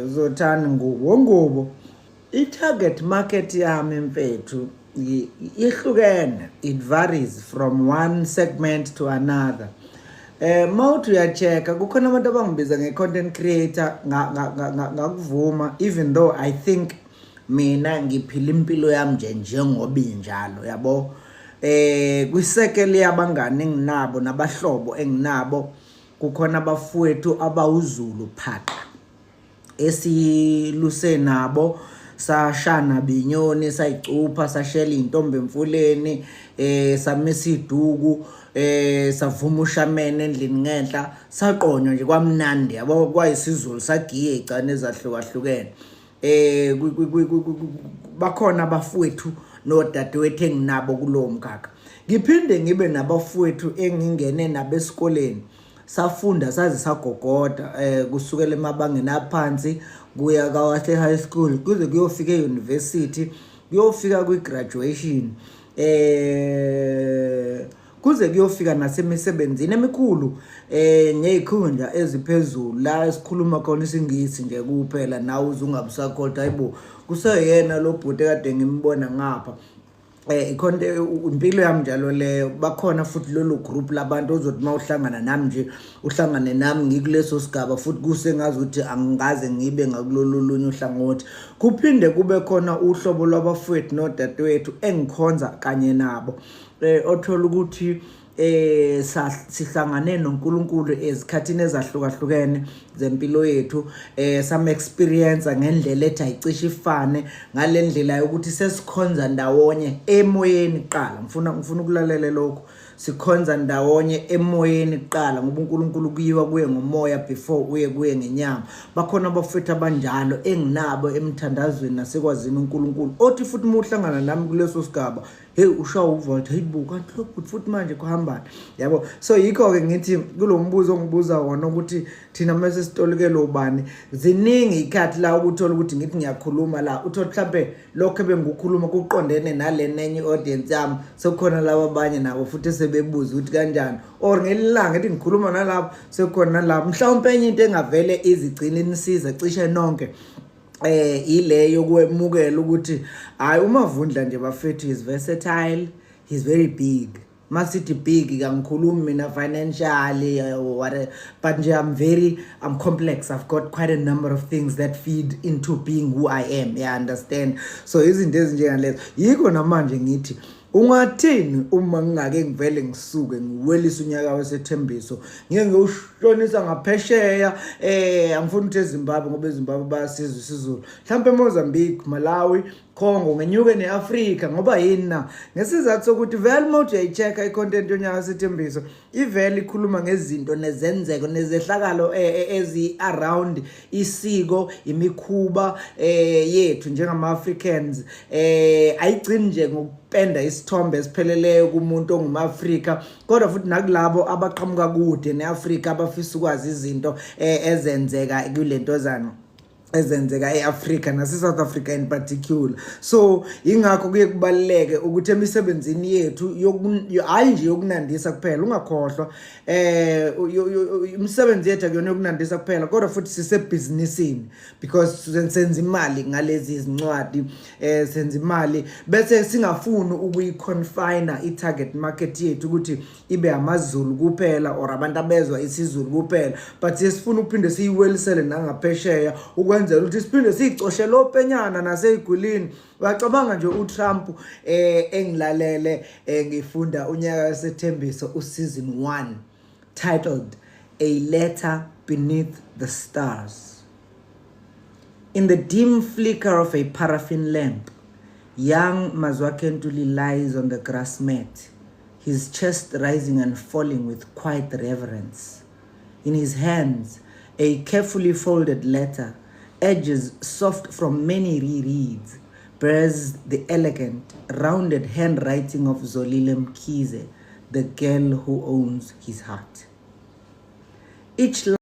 Uzothani ngubo ngubo? I-target market yami, mfethu, ihlukene. It varies from one segment to another. Mawuthi uya-check-a, kukhona abantu abangibiza nge-content creator, ngakuvuma, even though I think mina ngiphila impilo yami nje njengoba injalo, yabo. Kwisekele yabangani enginabo nabahlobo enginabo, kukhona abafowethu abawuZulu phaqa esiluse nabo, sashana binyoni, sayicupha, sashela intombi emfuleni, samisa iduku, savuma ushamene endlini ngenhla, saqonywa nje kwamnandi, yabo, kwayisiZulu, sagiye icane ezahlukahlukene. Bakhona abafowethu nodadewethu enginabo kulowo mkhakha. Ngiphinde ngibe nabafowethu engingene nabo esikoleni, safunda saze sagogoda, kusukela emabangeni aphansi kuya kawahle high school, kuze kuyofika e-university, kuyofika kwi-graduation, kuze kuyofika nasemisebenzini emikhulu nezikhundla eziphezulu, la esikhuluma khona isiNgisi nje kuphela, nawe uze ungabusakhohlwa, hayibo, kuseyena lo bhuti ekade ngimbona ngapha. Ikhonto impilo yami njalo leyo. Bakhona futhi lolo group labantu ozothi mawuhlangana nami nje, uhlangane nami ngikuleso sigaba, futhi kusengazi ukuthi angikaze ngibe ngakulolu lunye uhlangothi. Kuphinde kube khona uhlobo lwabafowethu nodadewethu engikhonza kanye nabo, othola ukuthi sihlangane noNkulunkulu ezikhathini ezahlukahlukene zempilo yethu, some experience ngendlela ethi ayicishe ifane, ngalendlela yokuthi sesikhonza ndawonye emoyeni kuqala. Ngifuna ukulalela lokho, sikhonza ndawonye emoyeni kuqala, ngoba uNkulunkulu kuyiwa kuye ngomoya before uye kuye ngenyama. Bakhona abafethu abanjalo enginabo emthandazweni nasekwazini uNkulunkulu, othi futhi uma uhlangana nami kuleso sigaba, hey, ushawa uvolt, hey bo, kanti lo bhuti futhi manje kuhambani, yabo. So yikho-ke ngithi kulo mbuzo ongibuza wona ukuthi thina mase sitolikele ubani, ziningi ikhathi la ukuthola ukuthi ngithi ngiyakhuluma la, uthole mhlampe lokho ebengikukhuluma kuqondene nalena enye i-audience yami, sekukhona laba abanye nabo futhi sebebuza ukuthi kanjani, or ngelilanga ngithi ngikhuluma nalapho, sekukhona nalapho. Mhlawumpe enye into engavele izigcine inisiza cishe nonke ile yokwemukela ukuthi hayi, uMavundla nje, bafethu, is versatile, he's very big. Masithi big, kangikhulumi mina financially or whatever, but nje I'm complex. I've got quite a number of things that feed into being who I am, yeah, understand? So izinto ezinjengalezo, yikho namanje ngithi ungathini uma ngingake ngivele ngisuke ngiwelise unyaka wesethembiso, ngike ngiwushonisa ngaphesheya. Angifuni ukuthi eZimbabwe, ngoba eZimbabwe bayasizwa isiZulu, mhlawumbe eMozambique, Malawi, Congo, ngenyuke neAfrika. Ngoba yini na? Ngesizathu sokuthi vele uma uthi uyayi-check-a i-content yonyaka wesethembiso, ivele ikhuluma ngezinto nezenzeko nezehlakalo ezi-around isiko, imikhuba yethu njengama-Africans. Ayigcini nje ngokupenda isithombe esipheleleyo kumuntu ongumAfrika, kodwa futhi nakulabo abaqhamuka kude ne-Afrika, abafisa ukwazi izinto ezenzeka kulentozana, ezenzeka e-Afrika nase-South Africa in particular. So ingakho kuye kubaluleke ukuthi emisebenzini yethu, hhayi nje yokunandisa kuphela, ungakhohlwa, imisebenzi yethu akuyona yokunandisa kuphela, kodwa futhi sisebhizinisini, because senza imali ngalezi zincwadi, senza imali, bese singafuni ukuyi-confine i-target market yethu ukuthi ibe amaZulu kuphela or abantu abezwa isiZulu kuphela, but sifuna ukuphinde siyiwelisele nangaphesheya, ukwenzela ukuthi siphinde siyicoshele openyana naseyigulini. Uyacabanga nje uTrump engilalele ngifunda unyaka wesethembiso u-season 1, titled "A Letter Beneath the Stars"? In the dim flicker of a paraffin lamp, young Mazwakhe Ntuli lies on the grass mat, his chest rising and falling with quiet reverence. In his hands, a carefully folded letter, edges soft from many rereads, bears the elegant, rounded handwriting of Zolile Mkhize, the girl who owns his heart. Each